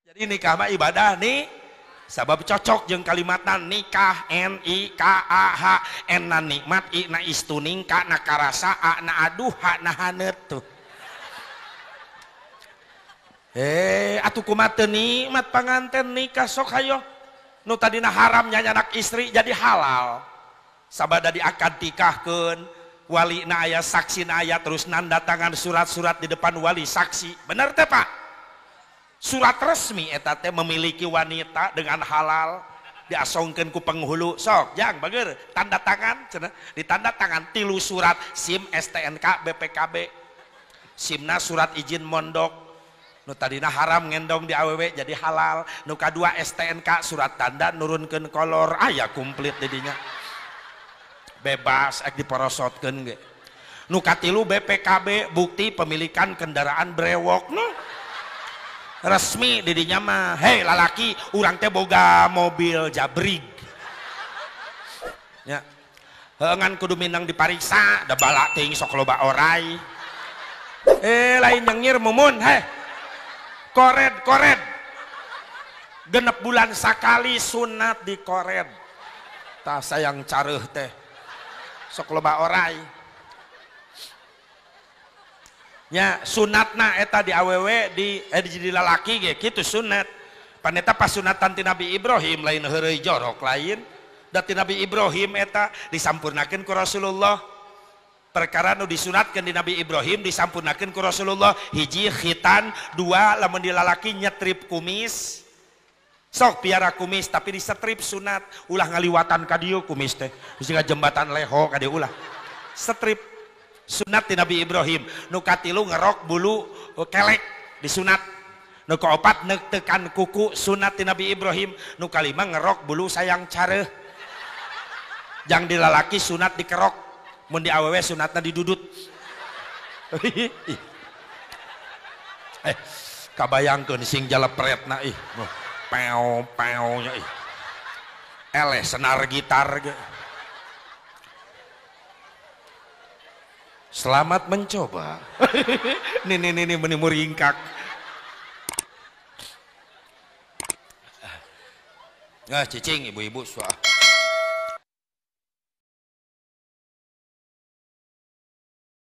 Jadi nikah mah ibadah nih, sabab cocok jeung kalimatna nikah N I K A H, N na nikmat, I na istuning, K na karasa, A na aduh, H na haneut tuh. Atuh kumaha teu nikmat panganten nikah sok hayo. Nu tadina haram nyanyanak istri jadi halal. Sabada diakad tikahkeun, wali na aya, saksi na aya, terus nanda tangan surat-surat di depan wali saksi. Bener teh Pak? Surat resmi eta teh memiliki wanita dengan halal diasongkeun ku penghulu sok jang bager tanda tangan cenah ditanda tangan 3 surat SIM STNK BPKB SIM-na surat izin mondok nu tadina haram ngendong di awewe jadi halal nu kadua STNK surat tanda nurunkeun kolor aya komplit didinya bebas ek diporosotkeun ge nu katilu BPKB bukti pemilikan kendaraan brewok nu resmi didinya mah hei lalaki urang teh boga mobil jabrig ya heungan kudu minang dipariksa da balak teuing sok loba orai lain nyengir mumun heh kored kored 6 bulan sakali sunat di kored tah sayang careuh teh sok loba orai nya sunatna eta di awewe di di lalaki ge kitu sunat paneta pasunatan ti Nabi Ibrahim lain heureuy jorok lain da ti Nabi Ibrahim eta disampurnakeun ku Rasulullah perkara nu disunatkeun di Nabi Ibrahim disampurnakeun ku Rasulullah hiji khitan dua lamun di lalaki nyetrip kumis sok piara kumis tapi disetrip sunat ulah ngaliwatan ka dieu kumis teh bisi jembatan leho ka dieu ulah setrip sunat di Nabi Ibrahim nu katilu ngerok bulu kelek disunat nu kaopat neuktekan kuku sunat di Nabi Ibrahim nu kalima ngerok bulu sayang careuh jang dilalaki sunat dikerok mun di awewe sunatna didudut kabayangkeun sing jalepretna ih peo peo nya ih eleh senar gitar ge. Selamat mencoba. Nih nih nih meni muringkak. Nah, cicing ibu-ibu soal.